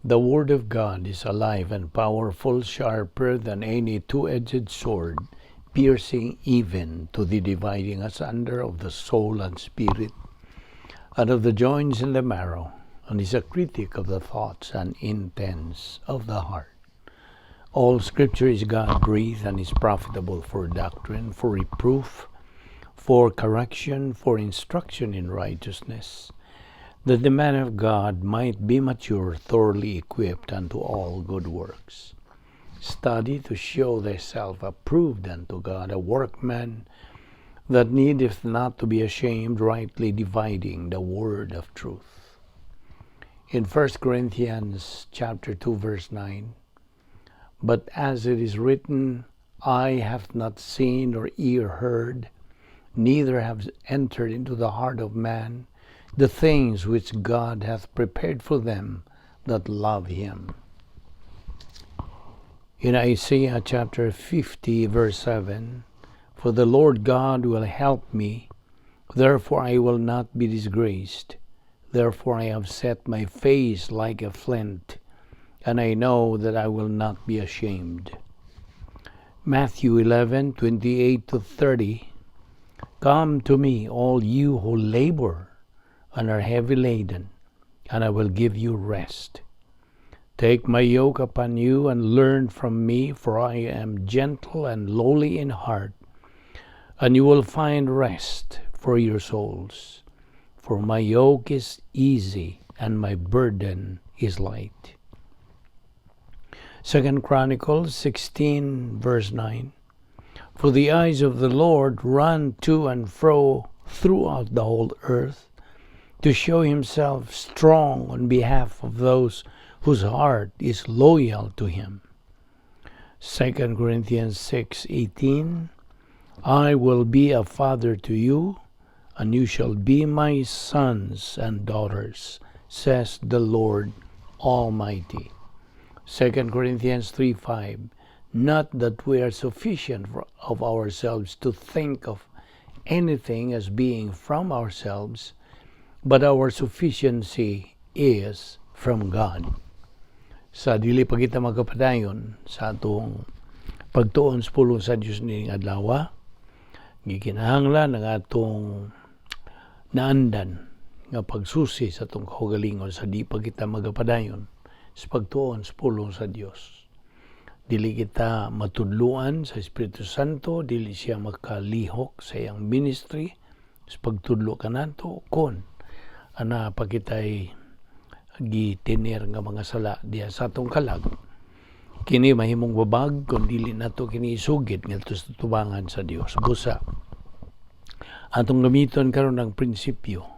The Word of God is alive and powerful, sharper than any two-edged sword, piercing even to the dividing asunder of the soul and spirit, and of the joints and the marrow, and is a critic of the thoughts and intents of the heart. All Scripture is God-breathed and is profitable for doctrine, for reproof, for correction, for instruction in righteousness, that the man of God might be mature, thoroughly equipped unto all good works. Study to show thyself approved unto God, a workman that needeth not to be ashamed, rightly dividing the word of truth. In 1 Corinthians chapter 2 verse 9, but as it is written, eye hath not seen nor ear heard, neither have entered into the heart of man the things which God hath prepared for them that love him. In Isaiah chapter 50 verse 7, for the Lord God will help me, therefore I will not be disgraced. Therefore I have set my face like a flint, and I know that I will not be ashamed. Matthew 11:28-30, come to me, all you who labor and are heavy laden, and I will give you rest. Take my yoke upon you and learn from me, for I am gentle and lowly in heart, and you will find rest for your souls. For my yoke is easy and my burden is light. 2 Chronicles 16 verse 9, for the eyes of the Lord run to and fro throughout the whole earth, to show himself strong on behalf of those whose heart is loyal to him. 2 Corinthians 6:18, I will be a father to you, and you shall be my sons and daughters, says the Lord Almighty. 2 Corinthians 3:5, not that we are sufficient of ourselves to think of anything as being from ourselves, but our sufficiency is from God. Sa dili pa kita magkapadayon sa atong pagtuon sa pulong sa Dios nining adlaw, gikinahanglan ang atong naandan nga pagsusi sa atong kaugalingon sa di pa kita magapadayon sa pagtuon sa pulong sa Dios. Dili kita matudluan sa Espiritu Santo, dili siya makalihok sa iyang ministry sa pagtudlo kanato kon ana pa kita'y gitiner nga mga sala diha sa atong kalag. Kini mahimong babag kung dili nato kini isugid ngadto sa tubangan sa Dios. Busa atong gamiton karon ang prinsipyo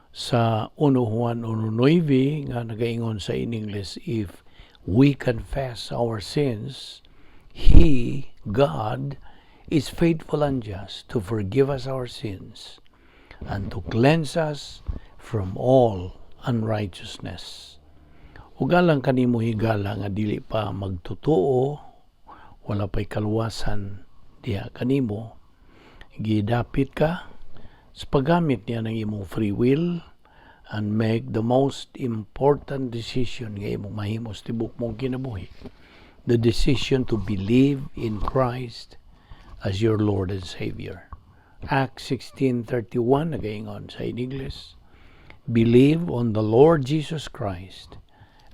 sa 1 Juan 1:9 nga nagaingon sa in English, if we confess our sins, He, God, is faithful and just to forgive us our sins and to cleanse us from all unrighteousness. Ug alang kanimo higala nga dili pa magtotoo, wala pa'y kaluwasan diha kanimo, gidapit ka sa paggamit niya ng imong free will and make the most important decision nga imong mahimo sa tibok mong kinabuhi. The decision to believe in Christ as your Lord and Savior. Acts 16:31 nagaingon sa in English, believe on the Lord Jesus Christ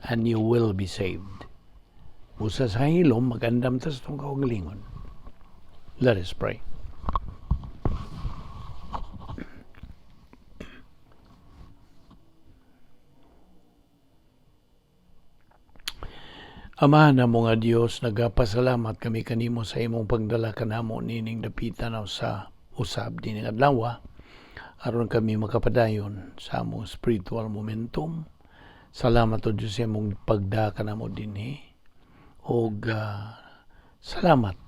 and you will be saved. Busa sa hilom, magandam ta sa itong kaugalingon. Let us pray. Ama na mo nga Dios, nagapasalamat kami kanimo sa imong pagdala kanamo nining dapitan sa usab dining adlaw, aron kami makapadayon sa among spiritual momentum. Salamat o Dios sa imong pagda kanamo dinhi. Og salamat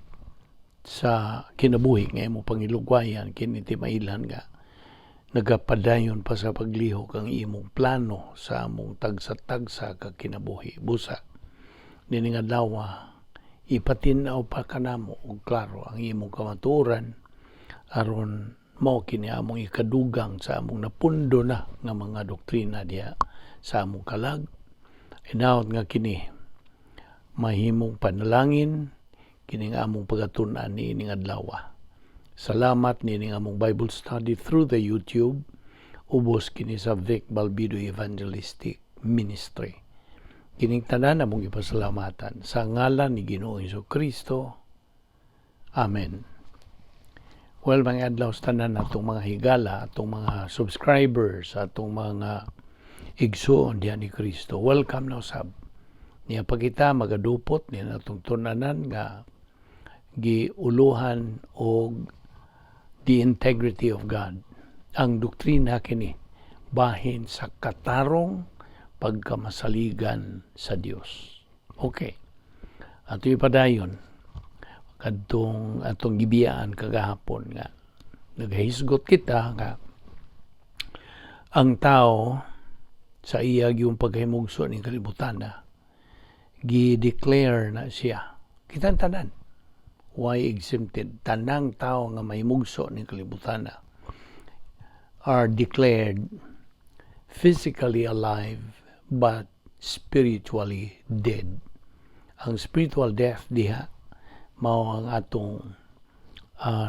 sa kinabuhi nga imong pangilugwayan kini timailan nga nagapadayon pa sa paglihok ang imong plano sa among tagsa-tagsa ka kinabuhi. Busa nining adlaw ipatin-aw pa kanamo og klaro ang imong kamatuoran aron mao kini among ikadugang sa among napundo na nga mga doktrina diha sa among kalag. Hinaot nga kini mahimong panalangin kining among pagatun-an niining adlaw. Salamat niining among Bible study through the YouTube, ubos kini sa Vic Balbido Evangelistic Ministry. Kining tanan among ipasalamatan sa ngalan ni Ginoong Kristo. Amen. Well, mga adlaw sa tanan atong mga higala, atong mga subscribers, atong mga igsuon diha ni Kristo. Welcome na usab. Niya pa kita magadupot niya natong tun-anan nga giuluhan og the integrity of God. Ang doktrina kini bahin sa katarong pagkamasaligan sa Dios. Okay. Ato ipadayon kadtong atong gibiyaan kagahapon nga nagahisgot kita nga ang tao sa iya yung pagkahimugso ning kalibutan na gi-declare na siya. Kitang tanan why exempted. Tanang tao nga mahimugso ning kalibutan na are declared physically alive but spiritually dead. Ang spiritual death diha mao ang atong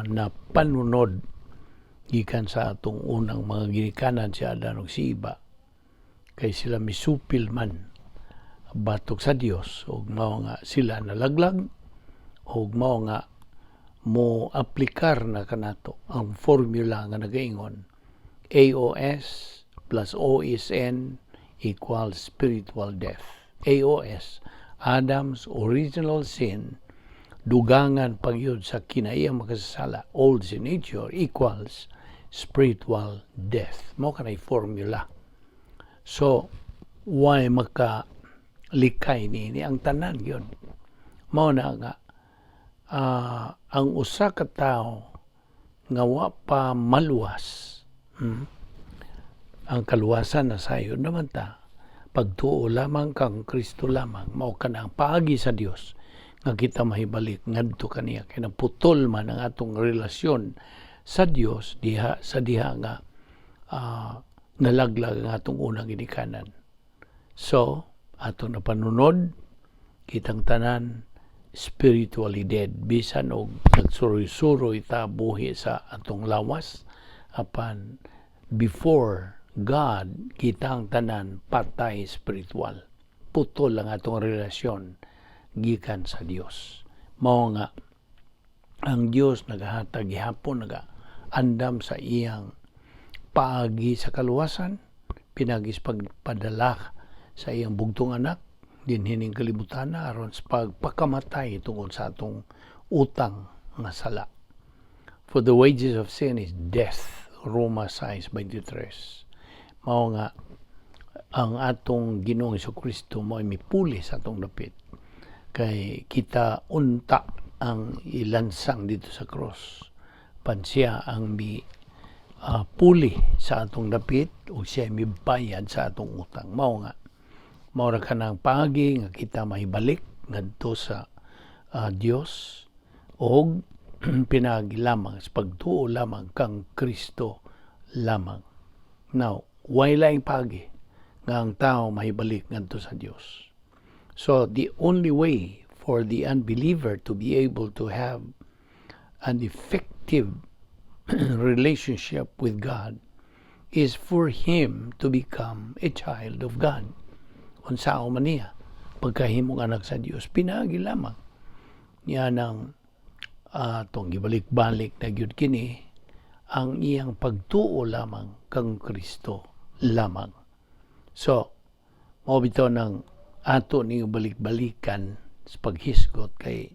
napanunod gikan sa atong unang mga ginikanan, si Adan ug si Eva, kay sila misupil man batok sa Dios ug mao nga sila nalaglag ug mao nga mo aplikar na kanato ang formula nga nagaingon AOS plus OSN equals spiritual death. AOS, Adam's original sin, dugangan pagyud sa kinaiyang makasasala, old sin nature, equals spiritual death. Mao kanay formula. So, why maka likay ni ang tanan yun? Mao na nga ang usa ka tawo nga wa pa maluwas, Ang kaluwasan na sayo naman ta pagtuo lamang kang Kristo lamang. Mao kana ang paagi sa Dios nga kita mahibalik ngadto kaniya, kay naputol man ang atong relasyon sa Dios diha sa diha nga nalaglag ang atong unang ginikanan. So atong napanunod, kitang tanan spiritually dead, bisan og nagsuroy-suroy ta buhi sa atong lawas, apan before God kitang tanan patay spiritual. Putol ang atong relasyon gikan sa Dios. Mao nga ang Dios nagahatag gihapon, naga andam sa iyang paagi sa kaluwasan pinagi sa pagpadala sa iyang bugtong anak dinhi ning kalibutan aron sa pagpakamatay tungod sa atong utang nga sala. For the wages of sin is death. Roma 6:23. Mao nga ang atong Ginoong Kristo mo ay mipuli sa atong dapit. Kay kita unta ang ilansang dito sa cross. Pan siya ang mi puli sa atong dapit o siya mibayad sa atong utang. Mao nga mao ra kanang paagi nga kita mahibalik ngadto sa Dios og pinagi lamang sa pagtuo lamang kang Kristo lamang. Now, way laing paagi nga ang tao mahibalik ngadto sa Dios. So, the only way for the unbeliever to be able to have an effective relationship with God is for him to become a child of God. Unsa man niya pagkahimong anak sa Dios? Pinagi lamang niya ng atong gibalik-balik na gyud kini, ang iyang pagtuo lamang kang Kristo lamang. So, mao bitaw ng ato ni balik-balikan sa paghisgot kay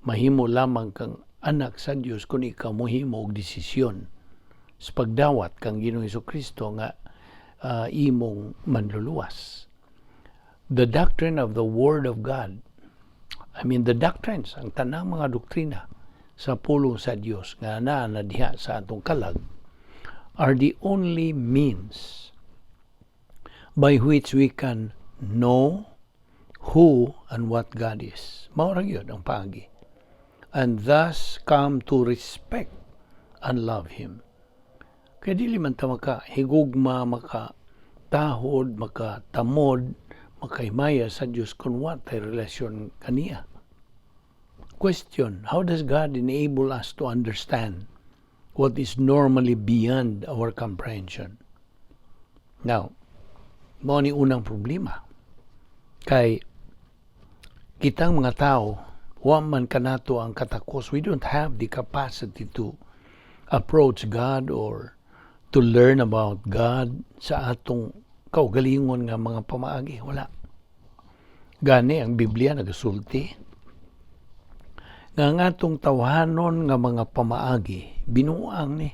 mahimo lamang kang anak sa Dios kung ikaw mohimo og desisyon sa pagdawat kang Ginoong Kristo nga imong manluluwas. The doctrine of the Word of God, I mean the doctrines, ang tanang mga doktrina sa pulong sa Dios nga naa na diha sa atong kalag, are the only means by which we can know who and what God is. Mao ra gyud ang paagi. And thus come to respect and love Him. Kaya dili man ta maka higugma, maka tahod, maka tamod, makahimaya sa Dios kung wa tay relasyon kaniya. Question: How does God enable us to understand what is normally beyond our comprehension? Now, mao ni unang problema. Kay kitang mga tao, wa man kanato ang katakos. We don't have the capacity to approach God or to learn about God sa atong kaugalingon nga mga pamaagi. Wala. Gani, ang Biblia nagasulti nga ang atong tawhanon nga mga pamaagi, binuang ni.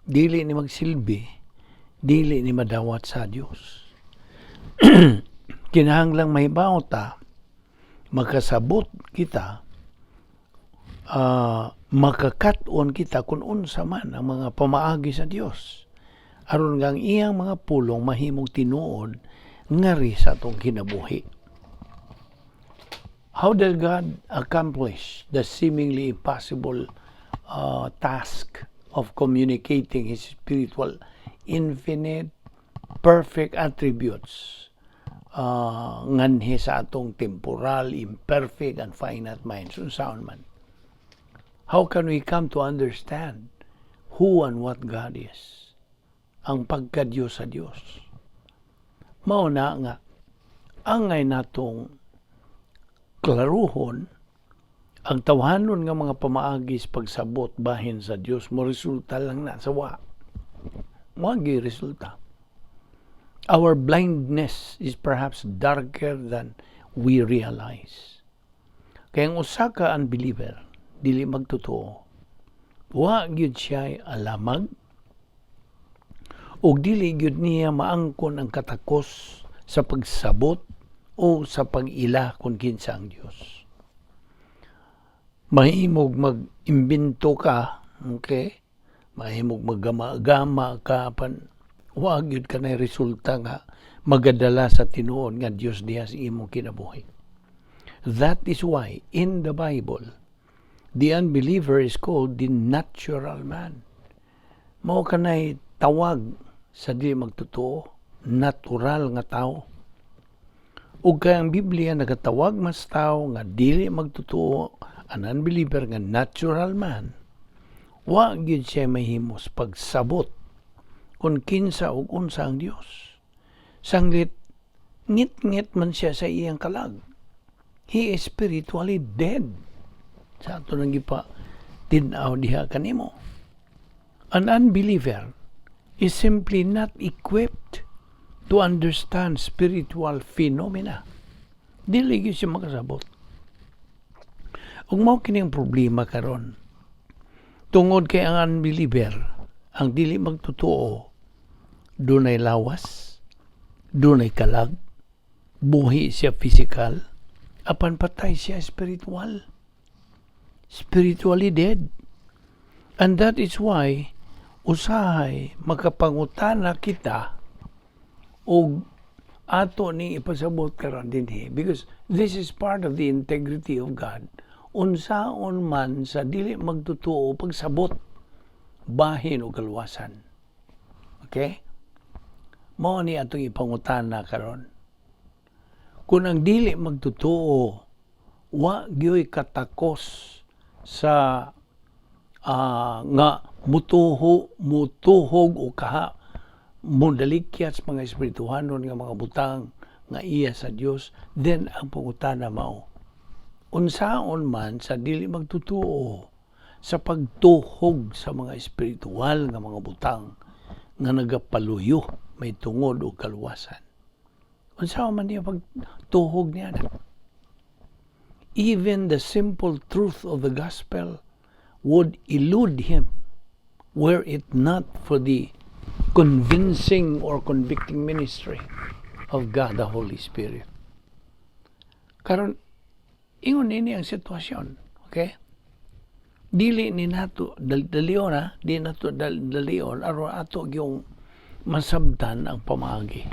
Dili ni magsilbi, dili ni madawat sa Dios. Kinahanglang mahibaw ta, makasabot kita, makakat-on kita kung unsa man ang mga pamaagi sa Dios, aron nga ang iyang mga pulong mahimong tinuod ngari sa atong kinabuhi. How does God accomplish the seemingly impossible task of communicating His spiritual, infinite, perfect attributes nganhi sa atong temporal, imperfect, and finite minds? Unsaon man? How can we come to understand who and what God is? Ang pagka-Diyos sa Diyos. Mao na nga, angay natong klaruhon ang tawhanon nga mga pamaagi sa pagsabot bahin sa Dios, mo resulta lang na sa wa. Mo resulta. Our blindness is perhaps darker than we realize. Kaya ang usa ka unbeliever, dili magtotoo, wa gyud siya alamag ug dili gyud niya maangkon ang katakos sa pagsabot o sa pag-ila kung kinsa ang Dios. Mahimog mag-imbento ka, okay? Mahimog maggama-gama ka, apan wa gyud ka na resulta nga magadala sa tinuod nga Dios diha sa imong kinabuhi. That is why in the Bible, the unbeliever is called the natural man. Mao kanay tawag sa di magtotoo, natural nga tao. Ug kay ang Biblia nagatawag mas tao nga dili magtotoo, an unbeliever, nga natural man, wa gyud siya mahimos pagsabot kung kinsa ug unsa ang Dios. Sanglit ngit-ngit man siya sa iyang kalag. He is spiritually dead. Sa ato nang gipa tin-aw diha kanimo. An unbeliever is simply not equipped to understand spiritual phenomena. Dili gyud siya makasabot. Ug mao kini ang problema karon. Tungod kay ang unbeliever, ang dili magtotoo, dunay lawas, dunay kalag, buhi siya physical, apan patay siya spiritual. Spiritually dead. And that is why usahay makapangutana kita og ato ni ipasabot karon dinhi, because this is part of the integrity of God, unsaon man sa dili magtotoo pagsabot bahin og kaluwasan. Okay, mao ni atong ipangutana karon: kung ang dili magtotoo wa gyoy katakos sa nga mutuho, mutuhog o kaha mudalikyat sa mga espirituhanon nga mga butang nga iya sa Dios, then ang pangutana mao, unsaon man sa dili magtotoo sa pagtuhog sa mga espiritual nga mga butang nga nagapaluyo may tungod og kaluwasan? Unsaon man niya pagtuhog niya na? Even the simple truth of the gospel would elude him were it not for the convincing or convicting ministry of God the Holy Spirit. Karon, ingon nini ang sitwasyon. Okay? Dili ni nato dalion ha, di nato dalion aron ato yung masabtan ang pamaagi.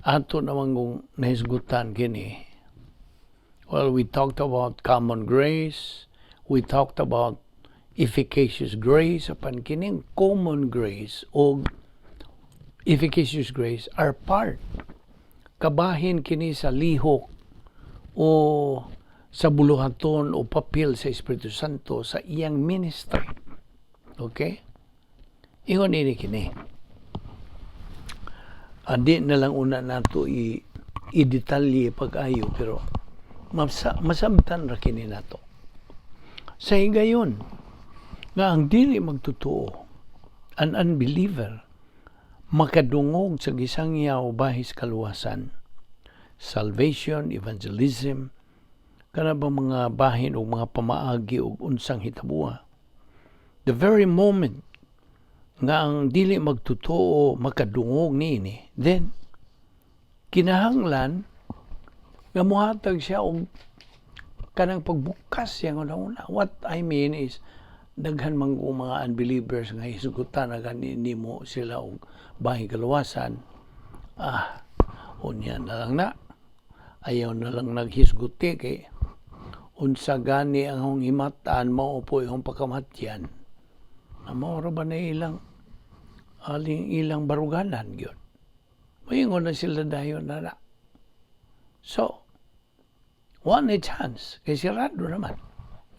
Ato naman kung nahisgutan kini. Well, we talked about common grace, we talked about efficacious grace, apan kining common grace o efficacious grace are part Kabahin kini sa lihok o sa buluhaton o papel sa Espiritu Santo sa iyang ministry. Okay? Ingon ini kini. Adi na lang una nato i-detalye pag-ayo, pero masabtan ra kini nato. Sa higayon nga ang dili magtotoo, an unbeliever, makadungog sa gisangyaw bahin sa kaluwasan, salvation, evangelism, kana ba mga bahin o mga pamaagi og unsang hitabua. The very moment nga ang dili magtotoo makadungog niini, then kinahanglan nga muhatag siya og kanang pagbukas siya nga una. What I mean is, daghan man kung mga unbelievers nga hisgutan na gani nimo sila og bahin kaluwasan, unya na lang na ayaw na lang naghisguti kay unsa gani ang akong himatan, mao po yung pakamatyan na mao ra ba na ilang aling ilang baruganan gyud. Moingon na sila dayon na. So one a chance kay sirado naman.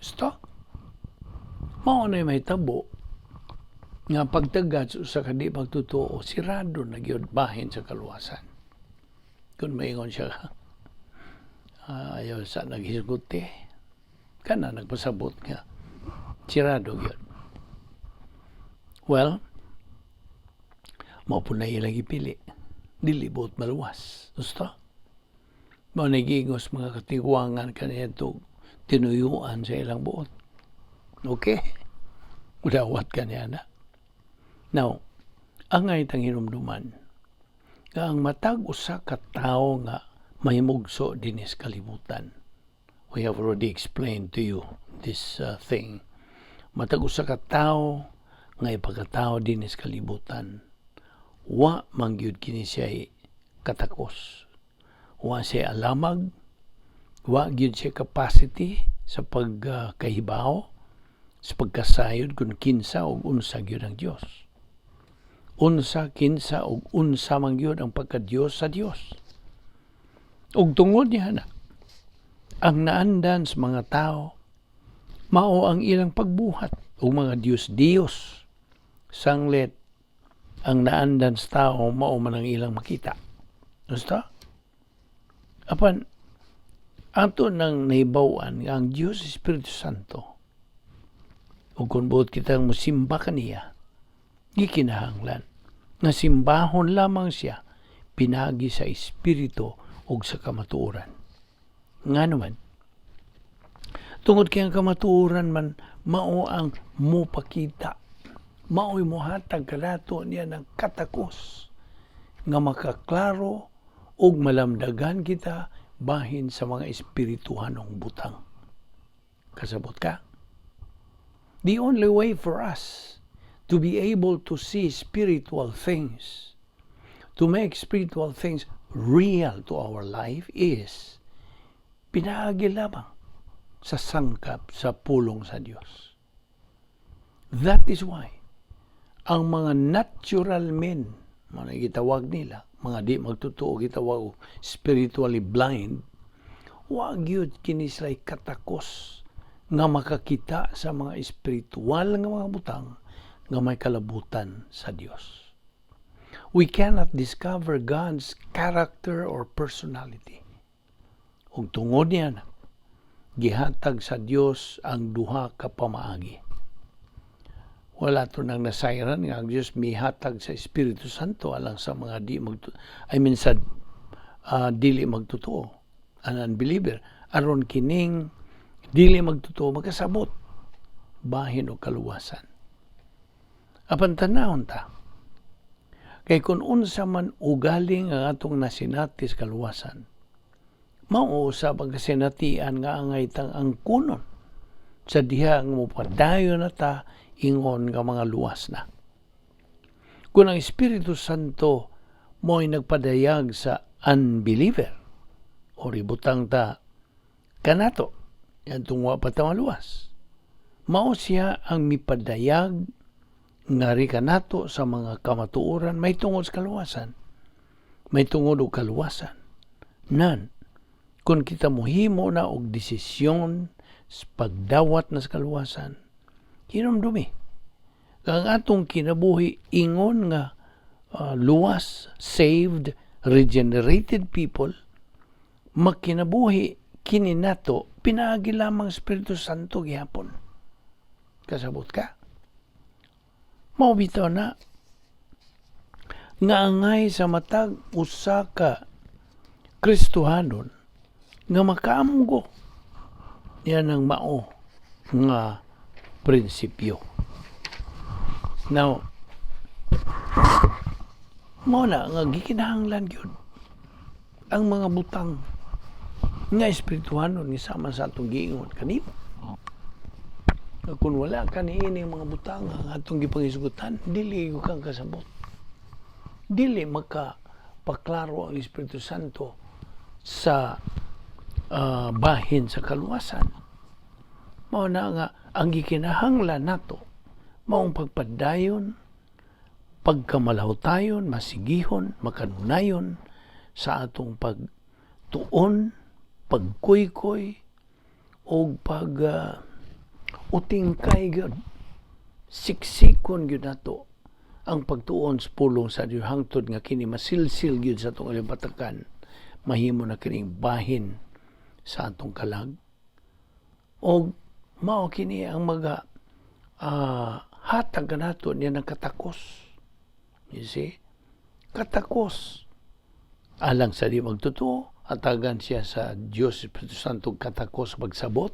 Gusto mao na may tabo nga pagtagad sa usa ka di magtotoo, sirado na gyud bahin sa kaluwasan. Kung maingon siya, ayaw sa naghisguti, kana nagpasabot nga sirado gyud. Well, mao po na ilang ipili, dili buot maluwas. Gusto mao na giingos mga katigwangan kaniadto, tinuyuan sa ilang buot. Okay, udawat kaniya na. Now, angay tang hinumduman nga ang matag usa ka tawo nga mahimugso dinis kalibutan, we have already explained to you this thing. Matag usa ka tawo nga ipagkatao dinis kalibutan, wa man gyud kini siya katakos. Wa siya alamag, wa gyud siya capacity sa pagkahibaw, sa pagkasayod kung kinsa o unsa gyud ang Dios. Unsa, kinsa o unsa man gyud ang pagka-Dios sa Dios. Ug tungod niya na, ang naandan sa mga tao mao ang ilang pagbuhat o mga Diyos-Diyos. Sanglit ang naandan sa tao, mao man ang ilang makita. Gusto? Apan ato nang nahibaw-an nga ang Diyos Espiritu Santo, ug kung buot kitang musimba kaniya, gikinahanglan nga simbahon lamang siya pinagi sa espiritu ug sa kamatuoran. Nga naman, tungod kay ang kamatuoran man mao ang mupakita, mao'y muhatag kanato niya ng katakos nga makaklaro ug malamdagan kita bahin sa mga espirituhanong butang. Kasabot ka? The only way for us to be able to see spiritual things, to make spiritual things real to our life, is pinaagi lamang sa sangkap sa pulong sa Dios. That is why ang mga natural men, mga gitawag nila, mga di magtotoo gitawag og spiritually blind, wa gyud kini sila katakos nga makakita sa mga espiritual nga mga butang nga may kalabutan sa Dios. We cannot discover God's character or personality. Ug tungod niya, gihatag sa Dios ang duha ka pamaagi. Wala to nang nasayran nga ang Dios mihatag sa Espiritu Santo alang sa mga di mag, I mean, sa dili magtotoo, an unbeliever, aron kining dili magtotoo makasabot bahin og kaluwasan. Apan tanawon ta kay kung unsa man ugaling ang atong nasinati sa kaluwasan, mao usab ang kasinatian nga angay tang angkunon sa diha nga mopadayon na ta ingon nga mga luwas na. Kung ang Espiritu Santo mo'y nagpadayag sa unbeliever, o ibutang ta kanato, yan wa pa ta maluwas, mao siya ang mipadayag ngari kanato sa mga kamatuoran may tungod sa kaluwasan, may tungod og kaluwasan. Nan, kung kita muhimo na og desisyon sa pagdawat na sa kaluwasan, hinumdumi ang atong kinabuhi ingon nga luwas, saved, regenerated people, makinabuhi kini nato pinaagi lamang Espiritu Santo gihapon. Kasabot ka? Mao bitaw na nga angay sa matag usa ka Kristohanon nga makaamgo yan ang mao nga prinsipyo. Now, mao na nga gikinahanglan gyud ang mga butang nga espirituhanon nga sama sa atong giingon kanimo. Nga kung wala ka niini mga butang nga atong gipangisgutan, dili gyud kang kasabot. Dili maka paklaro ang Espiritu Santo sa bahin sa kaluwasan. Mao na nga ang gikinahanglan nato maong pagpadayon, pagkamalahutayon, masigihon, makanunayon sa atong pagtuon, pagkuykoy, o pag utingkay gyud. Siksikon gyud nato ang pagtuon sa pulong sa Dios hangtod nga kini masilsil gyud sa atong alimpatakan, mahimo na kining bahin sa atong kalag. Og mao kini ang maga hatag kanato niya ng katakos. You see? Katakos. Alang sa di magtotoo, atagan siya sa Diyos Espiritu Santo katakos pagsabot.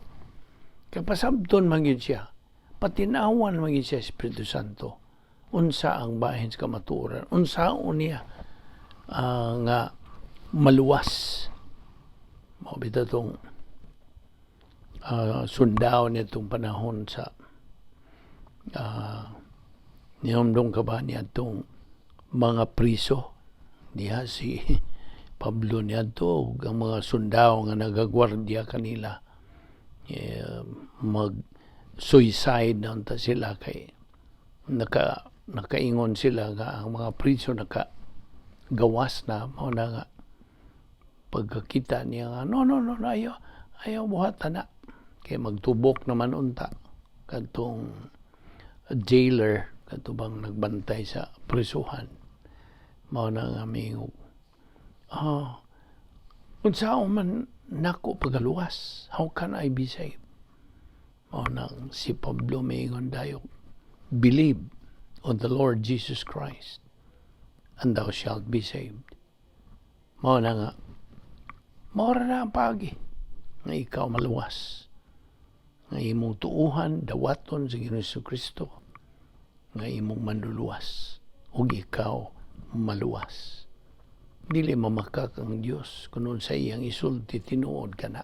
Kapasabton man gyud siya. Patinawan man gyud siya Espiritu Santo. Unsa ang bahin sa kamatuoran? Unsa niya nga maluwas? Mao bitaw tong sundao nitong panahon sa nihumdum ka ba niya itong mga priso diha si Pablo niadto ug ang mga sundao nga nagagwardya kanila, eh, mag suicide na unta sila kay nakaingon sila nga ang mga priso naka gawas na. Mao na nga pagkakita niya nga, "No, no, no, no, ayaw, ayaw buhat na kay magtubok naman unta kadtong jailer," kadto bang nagbantay sa prisuhan. Mao na nga miingon, "Unsaon man nako pagaluwas? How can I be saved?" Mao nang si Pablo miingon dayon, "Believe on the Lord Jesus Christ and thou shalt be saved." Mao na nga mao ra na ang paagi nga ikaw maluwas, nga imong tuuhan, dawaton sa Ginoong Kristo nga imong manluluwas ug ikaw maluwas. Dili mamakak ang Dios kun sa iyang isulti, tinuod kana.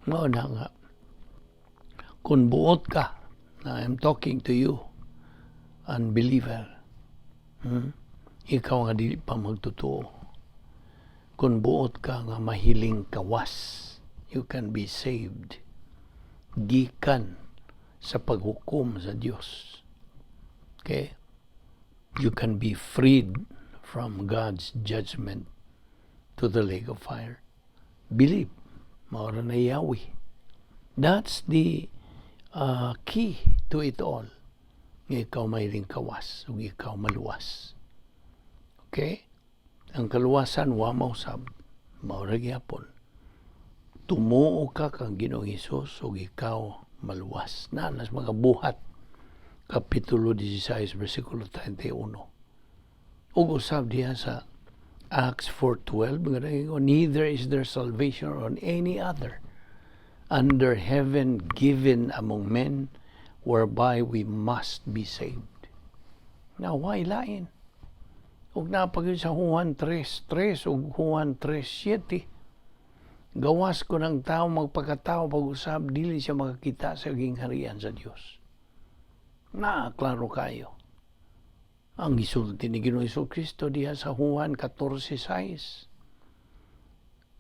Mao na nga kung buot ka na, I'm talking to you, unbeliever, Ikaw nga dili pa magtotoo, kung buot ka nga mahiling kawas, you can be saved gikan sa paghukom sa Dios. Okay? You can be freed from God's judgment to the lake of fire. Believe. Mao ra na yawi. That's the key to it all. Nga ikaw mahiling kawas ug ikaw maluwas. Okay? Ang kaluwasan wa mausab. Mao ra gyapon. Tumuo ka kang Ginoong Hesus ug ikaw maluwas. Na nas mga Buhat kapitulo 16 bersikulo 31. Ug usab diha sa Acts 4:12 nga nagaingon, "Neither is there salvation on any other under heaven given among men whereby we must be saved." Now, why lain? Ug napag sa Juan 3:3 ug Juan 3:7, gawas kon ang tao magpakatao pag-usab, dili siya makakita sa gingharian sa Dios. Na klaro kayo. Ang gisulti ni Ginoong Kristo diha sa Juan 14:6.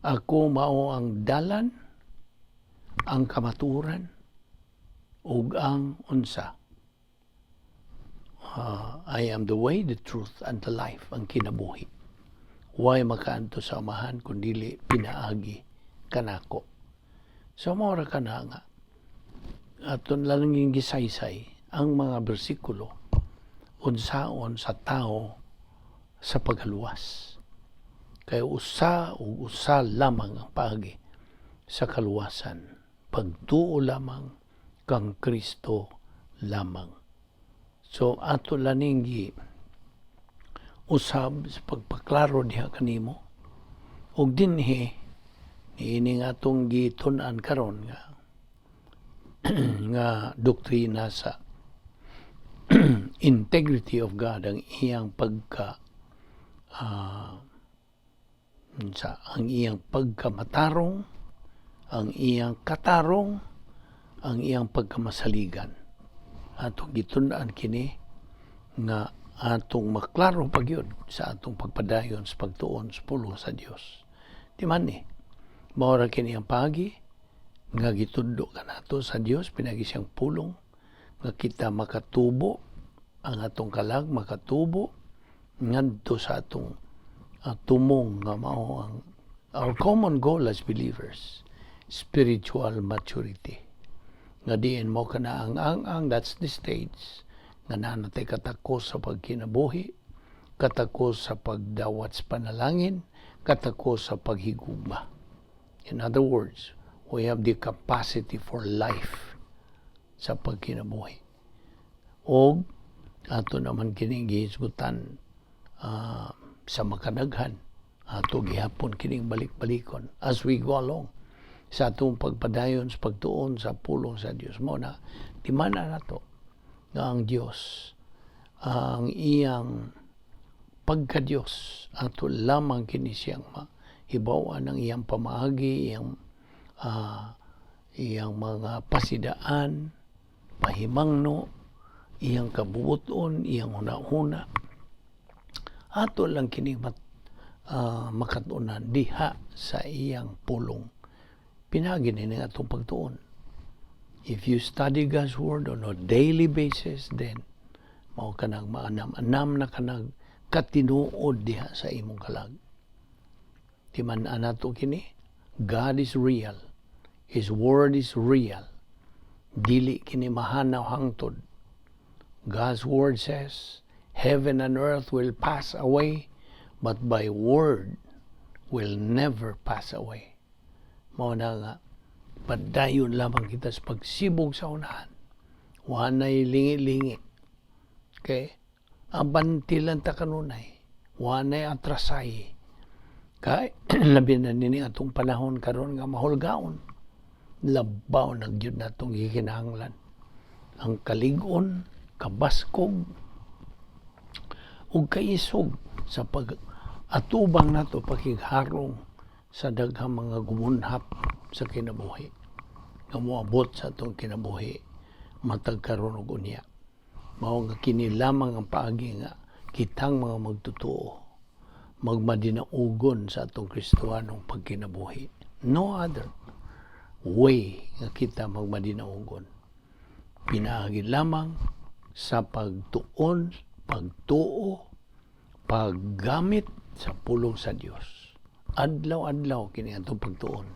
"Ako mao ang dalan, ang kamatuoran, ug ang unsa." "I am the way, the truth, and the life," ang kinabuhi. Way makaadto sa Amahan kun dili pinaagi kanako. So mao ra kana nga aton lang gisaysay ang mga bersikulo unsaon sa tao sa paghaluwas. Kay usa ug usa lamang ang paagi sa kaluwasan. Pagtuo lamang kang Kristo lamang. So ato laning gi usab sa pagpaklaro diha kanimo ug dinhi niining atong gitun-an karon nga nga doktrina sa integrity of God, ang iyang pagka sa ang iyang pagkamatarong, ang iyang katarong, ang iyang pagkamasaligan. Atong gitun-an kini nga atong maklaro pa gyud sa atong pagpadayon sa pagtuon sa pulong sa Dios. Di man ni, mao ra kini ang paagi nga gitudlo kanato sa Dios pinagi siyang pulong nga kita makatubo ang atong kalag, makatubo ngadto sa atong tumong nga mao ang our common goal as believers, spiritual maturity, nga diin mo kana ang that's the stage nga naa na tay katakos sa pagkinabuhi, katakos sa pagdawat sa panalangin, katakos sa paghigugma. In other words, we have the capacity for life sa pagkinabuhi. Og ato naman kining gihisgutan sa makadaghan, ato gihapon kining balik-balikon as we go along sa atong pagpadayon sa pagtuon sa pulong sa Dios. Mo na di man na nato nga ang Dios, ang iyang pagka-Dios, ato lamang kini siyang mahibaw-an ang iyang pamaagi, iyang mga pasidaan, pahimangno, iyang kabubuton, iyang hunahuna. Ato lang kini makatunan diha sa iyang pulong. Pinaagi ni ng atong pagtuon. If you study God's Word on a daily basis, then mao kanang maanam-anam na kanang katinuod diha sa imong kalag. Di man nato kini, God is real. His Word is real. Dili kini mahanaw hangtod. God's Word says, "Heaven and earth will pass away, but my word will never pass away." Mao na nga, padayon lamang kita sa pagsibog sa unahan. Wanay lingi-lingi. Okay? Abante lang ta kanunay. Wanay atrasay. Kay, labi na nini atong panahon karon nga mahulgaon. Labaw na gyud natong gikinahanglan ang kalig-on, kabaskog, ug kaisog sa pag atubang nato pakigharong sa daghang mga gumunhap sa kinabuhi nga moabot sa atong kinabuhi matag karon ug unya. Mao nga kini lamang ang paagi nga kitang mga magtotoo magmadinaugon sa atong Kristohanong pagkinabuhi. No other way nga kita magmadinaugon, pinaagi lamang sa pagtuon, pagtuo, paggamit sa pulong sa Dios. Adlaw-adlaw kini atong pagtuon.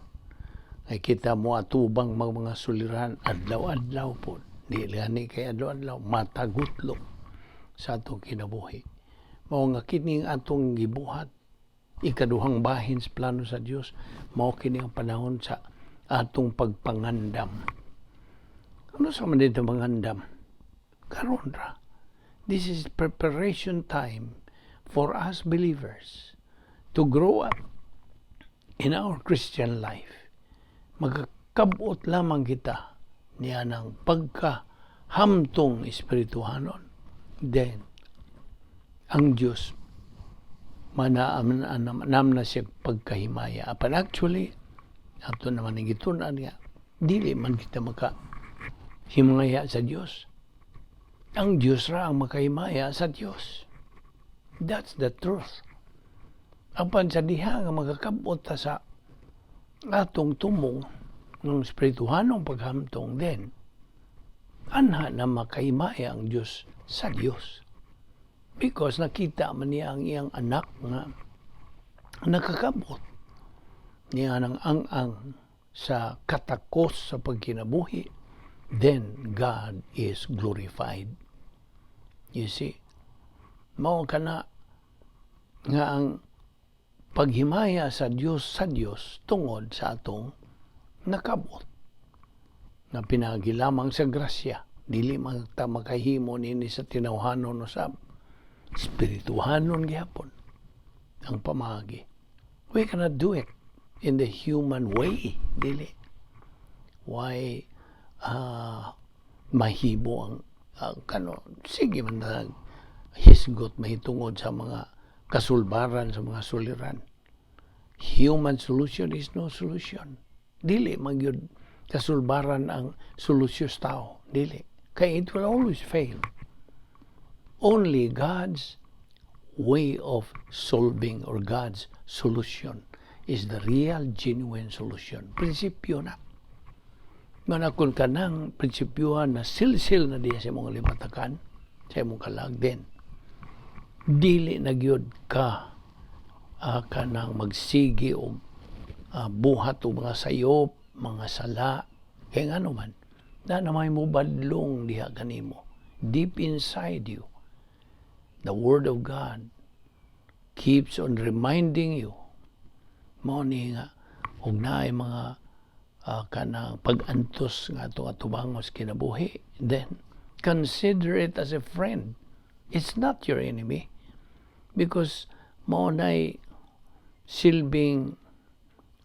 Ay kita mo atubang mga suliran adlaw-adlaw po. Di gani kay adlaw-adlaw, matagutlo sa atong kinabuhi. Mao nga kini ang atong gibuhat, ikaduhang bahin sa plano sa Dios, mao kini ang panahon sa atong pagpangandam. Ano sa man dito mangandam? Karon ra. This is preparation time for us believers to grow up in our Christian life. Magkabot lamang kita niya ng pagkahamtong espirituhanon. Then, ang Diyos manaam na siya pagkahimaya. Apan actually, ato naman ang gitun-an nga, dili man kita maka himaya sa Diyos. Ang Diyos ra ang makahimaya sa Diyos. That's the truth. Apan sa diha nga magakabot ta sa atong tumong ng espirituhanong paghamtong, then anha na makahimaya ang Diyos sa Diyos. Because nakita man niya ang iyang anak nga Nakakabot niya ng ang-ang sa katakos sa pagkinabuhi, then God is glorified. You see? Mao kana nga ang paghimaya sa Dios tungod sa atong nakabot na pinaagi lamang sa grasya. Dili man ta makahimo nini sa tinawhanon usab, espirituhanon gihapon ang pamaagi. We cannot do it in the human way, dili. Why mahibo ang kano sige man na hisgot mahitungod sa mga kasulbaran, sa mga suliran. Human solution is no solution. Dili magyud kasulbaran ang solusyon sa tao, dili, kay it will always fail. Only God's way of solving or God's solution is the real, genuine solution. Prinsipyo na manakon ka ng prinsipyohan na silsil na diya sa imong limatakan, sa imong kalag, then dili na gyud ka kanang magsigi og buhat og mga sayop, mga sala. Kay ngano man na may mo badlong diha kanimo, deep inside you, the Word of God keeps on reminding you. Mao ni nga og naay mga kanang pag-antos nga atong atubangos kinabuhi, then consider it as a friend. It's not your enemy, because mao nay silbing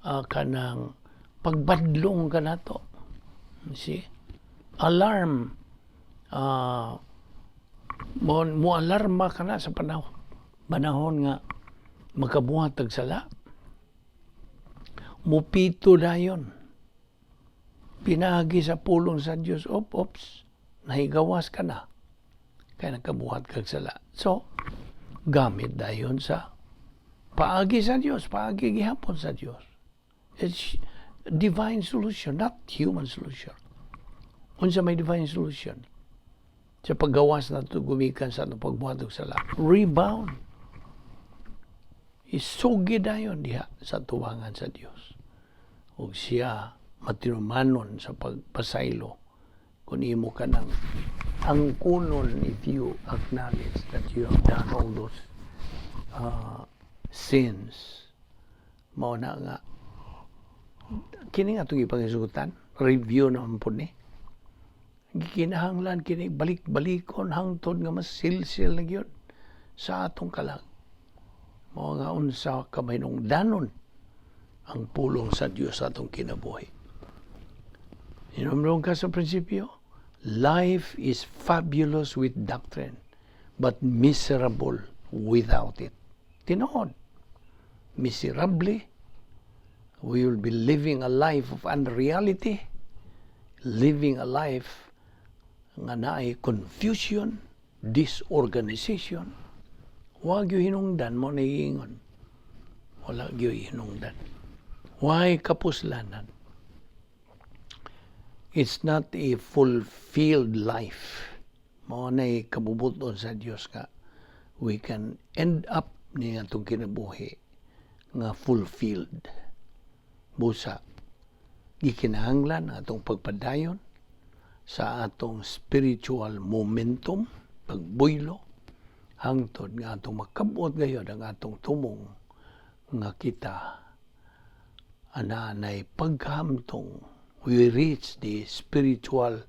kanang pagbadlong ka nato. See, alarm, mo alarma ka na sa panahon nga makabuhat og sala. Mupito dayon pinaagi sa pulong sa Dios. Op ops, nahigawas ka na kay nakabuhat kag sala. So gamit dayon sa paagi sa Dios, paagi gihapon sa Dios. It's divine solution, not human solution. Unsa may divine solution sa paggawas nato gumikan sa atong pagbuhat og sala? Rebound, isugi dayon diha sa tuwangan sa Dios ug siya matinumanon sa pagpasaylo kung imo ka nang angkunon, if you acknowledge that you have done all those sins. Mao na nga kini nga atong ipangisugutan, review naman po ni. Gikinahanglan kini balik-balikon hangtod nga masilsil na gyud sa atong kalag. Mao nga unsa ka danon ang pulong sa Dios sa atong kinabuhi. Hinumdum ka sa prinsipyo, life is fabulous with doctrine, but miserable without it. Tinuod. Miserably, we will be living a life of unreality, living a life nga naay confusion, disorganization. Wa gyud hinungdan mo naiingon. Wala gyud hinungdan. Why kapuslanan? It's not a fulfilled life. Mao na'y kabubuton sa Dios nga we can end up ni atong kinabuhi nga fulfilled. Busa, gikinahanglan atong pagpadayon sa atong spiritual momentum, pagbuylo, hangtod nga atong makabot gayod ang atong tumong nga kita ana-anay pagkahamtong. We reach the spiritual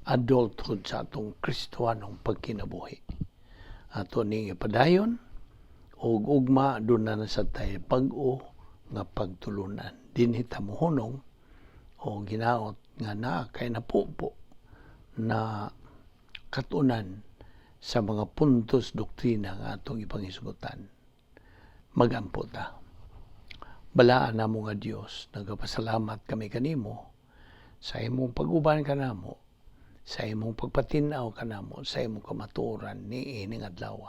adulthood sa atong Kristohanong pagkinabuhi. Ato ning ipadayon ug ugma duna na sa tay bag-o nga pagtulunan. Dinhi ta mohunong o ginaot nga naa kay napupo na katunan sa mga puntos doktrina nga atong ipanghisgutan. Magampo ta. Balaan namo nga Dios, nagapasalamat kami kanimo sa imong pag-uban kanamo, sa imong pagpatin-aw kanamo, sa imong kamatuoran ni ining adlaw.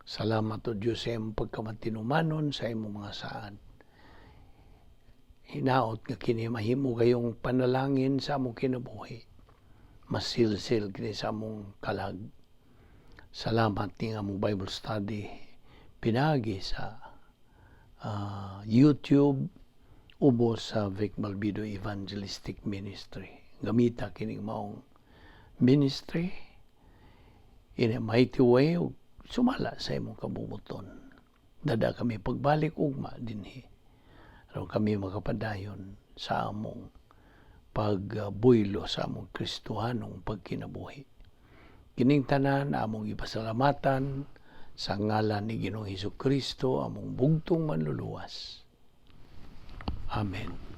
Salamat o Dios sa imong pagkamatinumanon sa imong mga saad. Hinaot nga kini mahimo kayong panalangin sa among kinabuhi. Masilsil kini sa among kalag. Salamat ni among Bible study. Pinaagi sa YouTube ubos sa Vic Malbido Evangelistic Ministry. Gamita kining maong ministry in a mighty way ug sumala sa imong kabubut-on. Dada kami pagbalik ugma dinhi aron kami makapadayon sa among pagbuylo sa among Kristohanong pagkinabuhi. Kining tanan among ipasalamatan sa ngalan ni Ginoong Hesus Kristo, among bugtong Manluluwas. Amen.